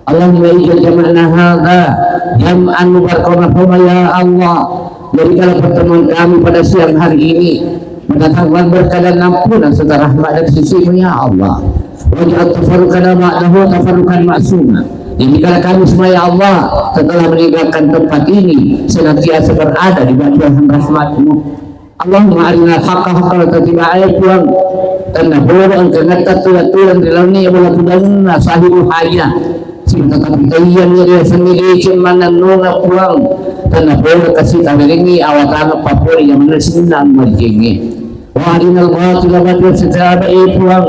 Allahumma ij'al jam'ana hadza jam'an mubarakana marhuma, ya Allah. Jadikanlah pertemuan kami pada siang hari ini mendatangkan berkah dan ampunan serta rahmat dari sisimu, ya Allah. Waj'al tafarruqana ba'dahu tafarruqan ma'suma. Jadikanlah kami semua, ya Allah, setelah meninggalkan tempat ini, senantiasa berada di bawah naungan rahmatmu. Allahumma arinal haqqa haqqan warzuqna ittiba'a, ya Puang. Tennapodo engka natta tulang-tulang ri lalenna bola tudangenna sahibul hajah. Sing tetap tayang ya dia sendiri cuma nannunga Puang. Tennapodo kasi taberengi awatana papori yang mana sininna majenge. Wa arinal batila batila warzuqna ittiba'a, ya Puang.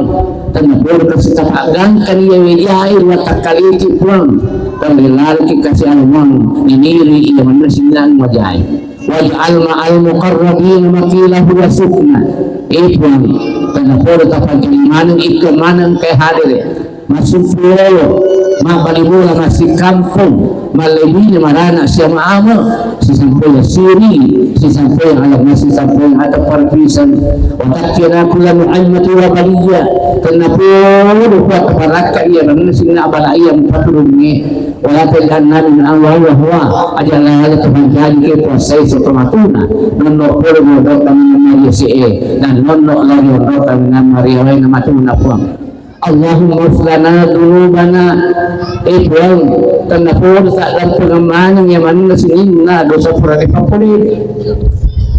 Tennapodo kasi tapaggangkang ya wejai wa takkaliki Puang. Tennapodo kasi almang niniri yang mana sininna majai. Waj'al ma'al muqarrabina maqilahu wa sukna. Eh, Puang, tennapodo tapancang maneng, ikeng maneng engkae hadere. Massuppu lolo, mabbali bola, massikampong, Mallebbini marana siama ame, sisampaiang siri, sisampaiang alam, sisampaiang ata parpisen. Watakkiana kulla nu'aimatin wa baliyya, tennapodo kuat parakka iya manenna sininna abala iya mupaturungnge. Wala taj'alna min awwal wa huwa, aja lalo tapancaji ke puasai setomatuna. Nonno pole modok kami mari se'e, dan nonno lari ondok kami mari awai na matuna puang. Allahumma ighfir lana dzunubana. Eh Puang, tennapodo taddampengeng maneng iya manenna sininna dosa pura ripapolei.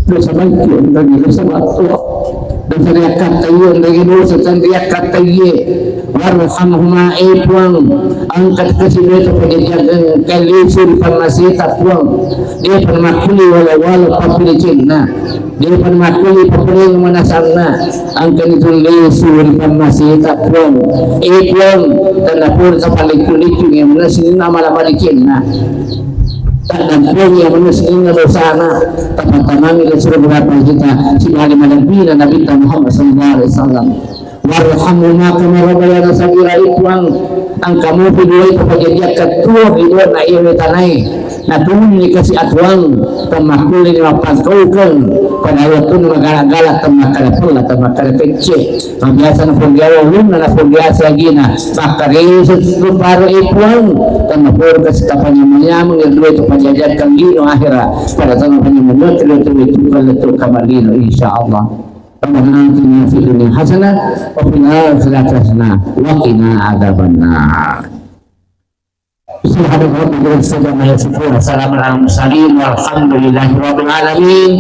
Dosa baiccu, enrengngi dosa battoa. Dosa riakkattaiye, enrengngi dosa riakkattaiye. Warhamhuma, eh Puang, engka kasi doe to pajajiang, engka lesu ri pammaseta Puang. Depa makkulli wala-wala pappilecenna. Depa makkulli papoleng manasanna, engkani tullesu ri pammaseta Puang. Eh Puang, tennapodo tapaliccu-liccu iya manenna sininna amala malicenna. Taddampengi iya manenna sininna dosana, tapattamani ri surga neraka kita, sibali malebbina Nabitta Muhammad sallallahu alaihi wasallam. Warhamhuma kama rabbayana shaghira, eh Puang, engka mupi duae to pajajiang kattuo ri dona iyawe tanae. Natuni kasi atuang, temmakkullini mappangkaukeng, pada wettunna magala-gala temmakkada pella, temmakkada kecce. Mabiasa napondiawa ulunna, napondiasa agina, makkarese tu paro, eh Puang, temmapodo kasi tapanyameng-nyameng ri duae to pajajiang lino ahera, pada tona panyameng tu lettu kamar lino, insyaallah. Rabbana atina fid dunya hasanah wa fil akhirati hasanah wa qina adzabannar. Subhana rabbika rabbil izzati amma yasifun, wa salamun alal mursalin, walhamdulillahi rabbil alamin.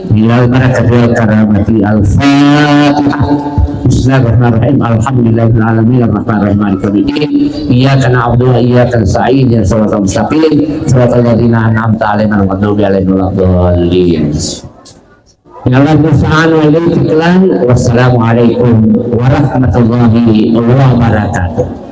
Minal barakati wal karamati. Al-Fatihah. Bismillahirrahmanirrahim. Alhamdulillahirabbil alamin, arrahmanirrahim, maliki yaumiddin. Iyyaka na'budu wa iyyaka nasta'in. Ihdinas siratal mustaqim. Siratal ladzina an'amta 'alaihim ghairil maghdubi 'alaihim waladdallin. Minallahil musta'an wa ilaihi tiklan. Wassalamualaikum warahmatullahi wabarakatuh.